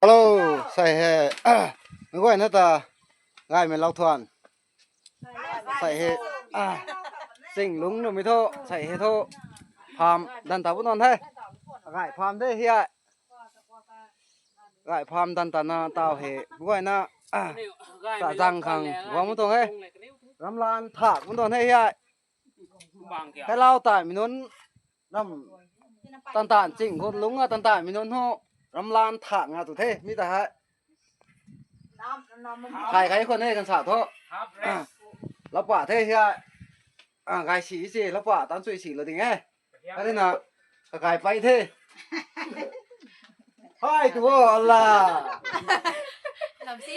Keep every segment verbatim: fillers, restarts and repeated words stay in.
Hello, sei hei, mei guayna ta, gaymei lou thuan. Sei hei, ching lungc numei thu, sei hei thu, farm dan ta bu nan the. Gay farm de hei. Gay farm dan ta na taw hei, mei guayna, ta zang khang guang mu tuang he. Ramlan thak mu tuang he hei. Hello, taimei nunc, ram, tan tan ching khou lungc a tan taimei nunc ho, ramlan thak nga tu the, mi ta hei. Khai khai khou ne kan sa thu. Lapa the hei. Gay si si, lapa tan chui si lou ding e. Kari na, kakai pai the. Hai tu o, ala. Lam si.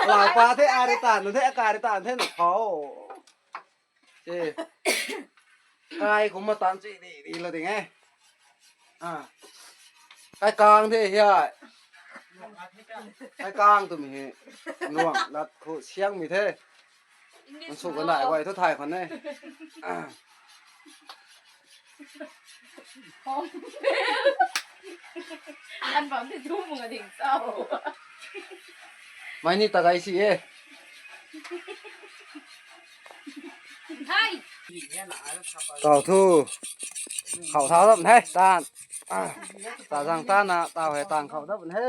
Lapa the, ari tan the, akari tan the na khou. Che. Kai khou ma tan chui di di lou ding e. Kai kang the hei. Kai kang twmei hei. Luang lat khou siangmei the. Nsu kan dai guay thu thay khwan e. An bam the thu mung a ding sao. Mei ni ta gay si e. Taw thu. Khou thau dam he tan. Ta zang tan na taw hei tan khou dam he.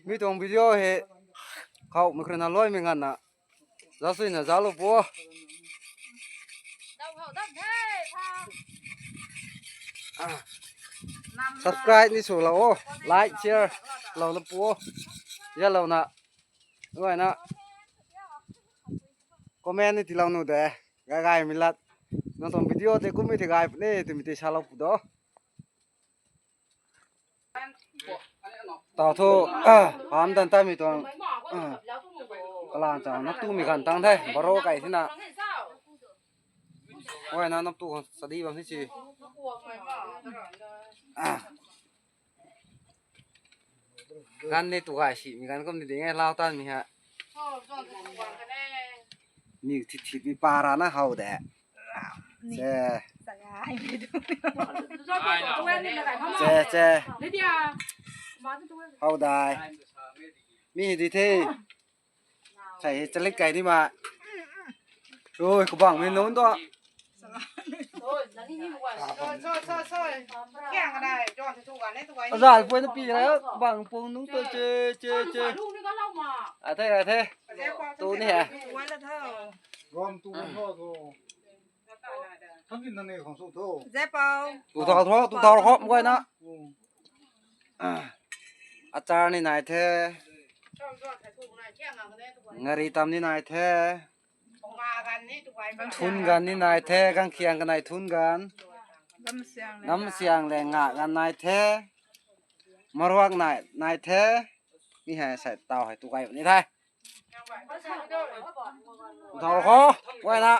Mi tuang video hei. Khou mei khruna luaimei nganvna. Za suina zalou pu. Subscribe ni swlou o, like, share louna pu. Yalouna, guayna, comment ni tiilou nu de. Gay gaymei lat. Nang tuang video tei kummei tei gay puni twmei tei salou pu do. Taw thu, farm dan tamei tuang, kalan chang nap tumei ganv tang the, baro kai thina. Guayna nap tu khang study bam ni si. Ganv ni tu gay simei ganv kum ni ding e, lau tanmei hei. Mi thit thit mi pa rana how de. Che. Che, che. How dai. Mi di the. Sei hei chalik kai ni ma. Ui, kabangmei nunc tu. Azal pui na pi ra, kabang pung nunc tu che, che, che. A the, a the. Tu ni he. Rom tu ho tu. Thangin na ne khang su tho. Zepau. Tu thau tho, tu thau khop guayna. Achar ni nai the. Ngari tam ni nai the. Thun ganv ni nai the, gangkhiang kanei thun ganv. Namsiang le nga ganv nai the. Maruak nai, nai the. Mi hei sei taw hei tu gay ni the. Thau kho, guayna.